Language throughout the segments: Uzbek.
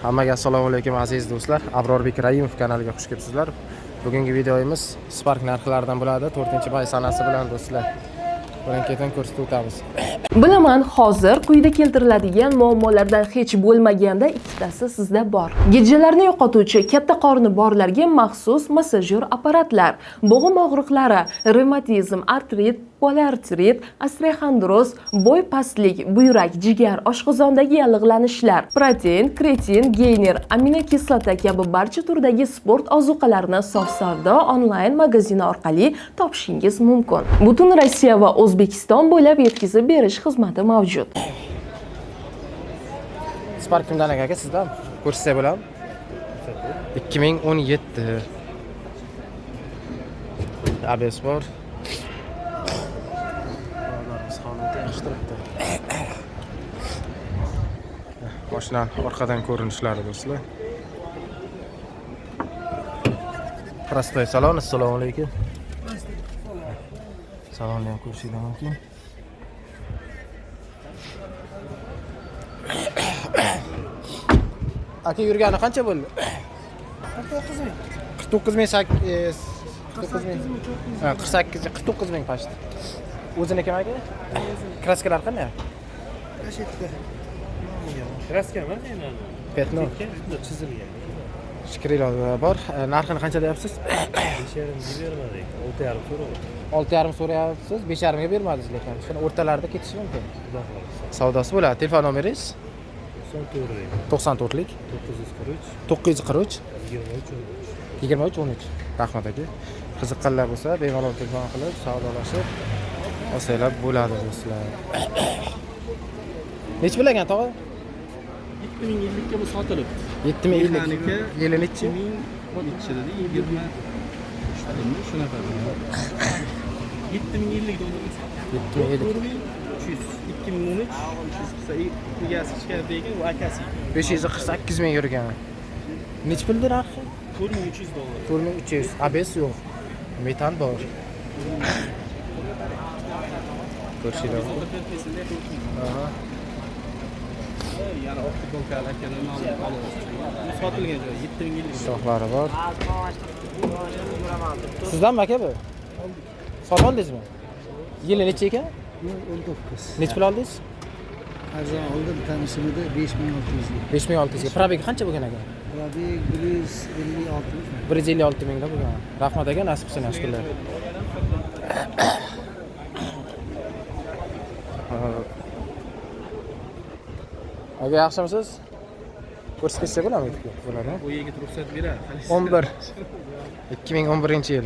Hammaga assalomu alaykum, aziz do'stlar. Abrorbek Raimov kanaliga xush kelibsizlar. Bugungi videomiz Spark narxlaridan bo'ladi. 4-may sanasi bilan, do'stlar. Birin-ketin ko'rsatib o'tamiz. Bilaman, hozir quyida keltiriladigan muammolardan hech bo'lmaganda ikkitasi sizda bor. Gijjalarni yo'qotuvchi, katta qorni borlarga maxsus massajyor apparatlar, bo'g'im og'riqlari, revmatizm, artrit, poliartrit, osteoxondroz, bo'y pastlik, buyrak, jigar, oshqozondagi yallig'lanishlar, protein, kreatin, geyner, aminokislota kabi barcha turdagi sport ozuqalarini Sof Savdo onlayn magazini orqali topishingiz mumkin. Butun Rossiya va O'zbekiston bo'ylab yetkazib berish xizmati mavjud. Spark kimdan aka, sizdan? Ko'rsatsak bo'ladimi? 2017. ABS bor. Bozorimiz holati yaxshi turibdi. Mashinani orqadan ko'rinishlari, do'stlar. Простой salon, assalomu alaykum. Salonni ham ko'rishingiz mumkin. Aka, yurgani qancha bo'ldi? 49 ming. 49 ming 49 ming. Ha, 48, 49 ming почти. O'zinikimi, aka? Kraskalar qanday? Kraska emas endi. Пятно. Shunda chizilgan. Shkrilova bor. Narxini qancha deyapsiz? 5,5 ga bermadik. 6,5 so'radi. 6,5 so'rayapsiz, 5,5 ga bermadingiz lekin. Shuni o'rtalarida ketishi mumkin. Xudo xohlasa. Savdosi bo'ladi. Telefon nomeringiz? 94 94lik 943 943 23 13. 23 13. Rahmat, aka. Qiziqqanlar bo'lsa, bemalol telefon qilib, savdolashib olsanglar bo'ladi, do'stlar. Nechi pul ekan, tog'a? 7050 ga bu sotilibdi. 7050. Mexanika. Yili nechi? 2000 nechi dedi? 23 dedimi? Shunaqa. 7050 dollarga sotildi. 7050. 4300 2013 300 egasi ichkarida ekan, u akasi ekan. 548 ming yurgan. Nechi puldi narxi? 4300 dollar. 4300. ABS yo'q. Metan bor. Ko'rishinglar mumkin. Aha. Yana oq futbolkali akalarni olib olib. Bu sotilgan joy 7050. Shoxlari bor. Sizdanmi, aka, bu? Sotib oldingizmi? Yili necha ekan? 19. Nechi pul oldingiz? Arzon oldim, tanishim edi, 5600 ga. 5600 ga. Пробег qancha bo'lgan aka? Пробег 156. 156 mingda bo'lgan. Rahmat, aka, nasib qilsin, yaxshi kunlar. Aka, yaxshimisiz? Ko'rsatib ketsak bo'ladimi? Bo'ladi. Bu yigit ruxsat beradi. 11 2011 yil.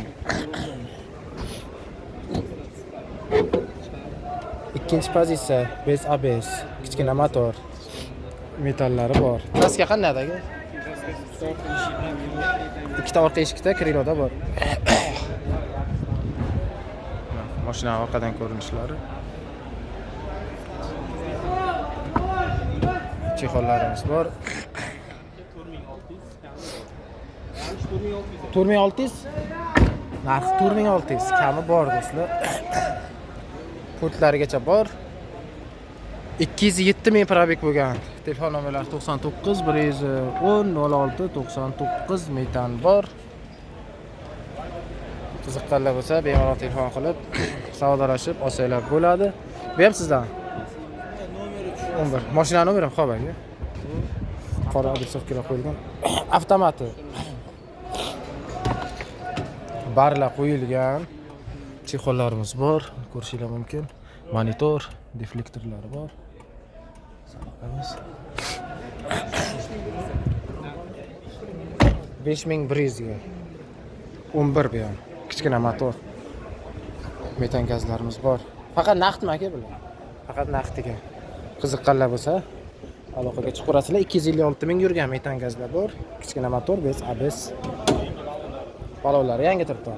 Ikkinchi pozitsiya, bez ABS, kichkina motor, metallari bor. Kraska qanday, aka? Ikkita orqa eshikda, kriloda bor. Mashina orqadan ko'rinishlari. Chexollarimiz bor. 4600. 4600. Narxi 4600, kami bor, do'stlar. Pultlarigacha bor. 207 ming пробег bo'lgan. Telefon nomerlari 99 110 06 99, metan bor. Qiziqqanlar bo'lsa, bemalol telefon qilib, savdolashib olsanglar bo'ladi. Bu ham sizdan? 11. Mashina nomeri ham, xo'p, aka. Qora adresovkalar qo'yilgan. Avtomati. Barlar qo'yilgan. Chexollarimiz bor, ko'rishinglar mumkin. Monitor, deflektorlari bor. Salonimiz. 5100 ga. 11 bu ham. Kichkina motor. Metan gazlarimiz bor. Faqat naqdmi, aka, bular? Faqat naqdiga. Qiziqqanlar bo'lsa, aloqaga chiqaverasizlar. 256 ming yurgan metan gazlar bor. Kichkina motor, bez ABS. Palovlari yangi turibdi.